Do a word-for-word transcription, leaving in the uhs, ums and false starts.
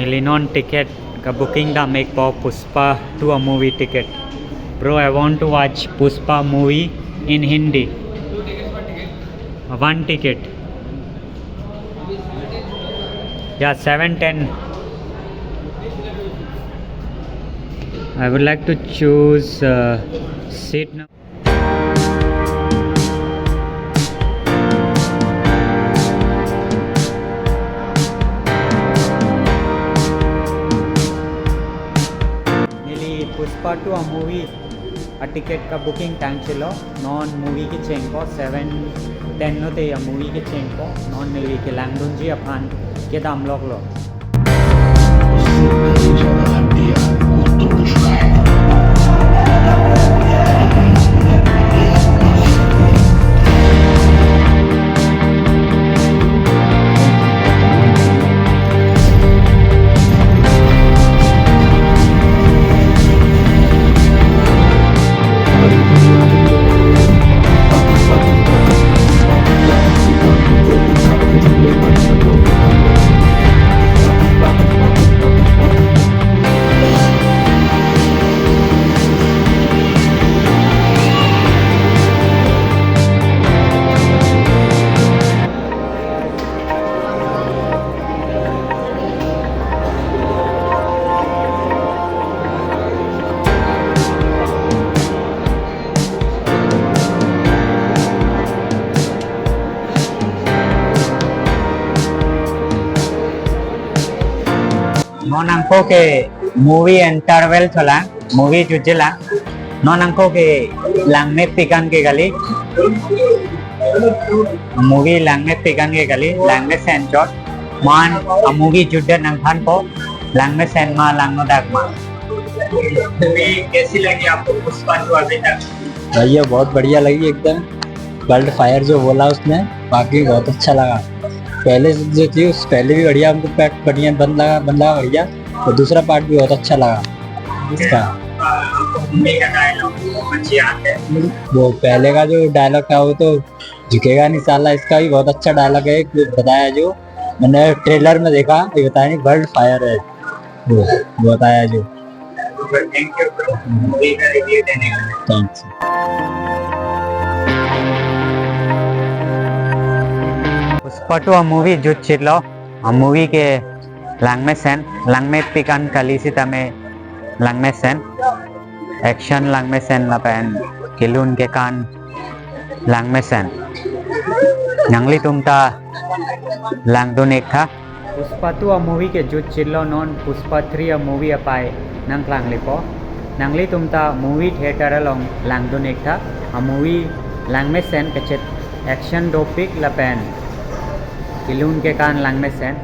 Neli non ticket ka booking dam-ikpo Pushpa two a movie ticket. Bro, I want to watch Pushpa movie in Hindi. One ticket. Yeah, seven ten. I would like to choose uh, seat number. Neli Pushpa two a movie a ticket ka booking tangchelo. Non movie kechengpo, seven ten note a movie kechengpo. Non neli kelangdunji aphan kedam loklo. Non nangko ke movie interval cholang, movie jutjelang. Non nangko ke langmepik an ke kali. Movie langmepik an ke kali, langmesen chot. Mo-an a movie jutdet nangthanpo, langmesen ma langnodak ma. Movie kaisi lagi aapko Pushpa two abhi tak? भैया, बहुत बढ़िया लगी एकदम। World fire जो बोला उसने, वाकई बहुत अच्छा लगा। पहले जो थी, उस पहले भी बढ़िया, हमको पार्ट बढ़िया बन लगा, बन लगा बढ़िया। और दूसरा पार्ट भी बहुत अच्छा लगा इसका। Movie का डायलॉग कुछ याद है? वो पहले का जो डायलॉग था, वो तो झुकेगा नहीं साला, इसका भी बहुत अच्छा डायलॉग है, एक बताया जो मैंने ट्रेलर में देखा, ये बताया नहीं, वर्ल्ड फायर है, वो बताया जो। Thank you, bro. Movie का review देने का। Thanks. Pushpa two a movie jutchitlo, a movie ke langmesen, langmepik an kali sitame langmesen, action langmesen lapen kelun kekan langmesen. Nanglitum ta langdun-iktha. Pushpa two a movie ke jutchitlo, non Pushpa three a movie apai nangklanglipo. Nanglitum ta movie theater along langdun-iktha. A movie langmesen kachet, action dopik lapen kelun kekan langmesen.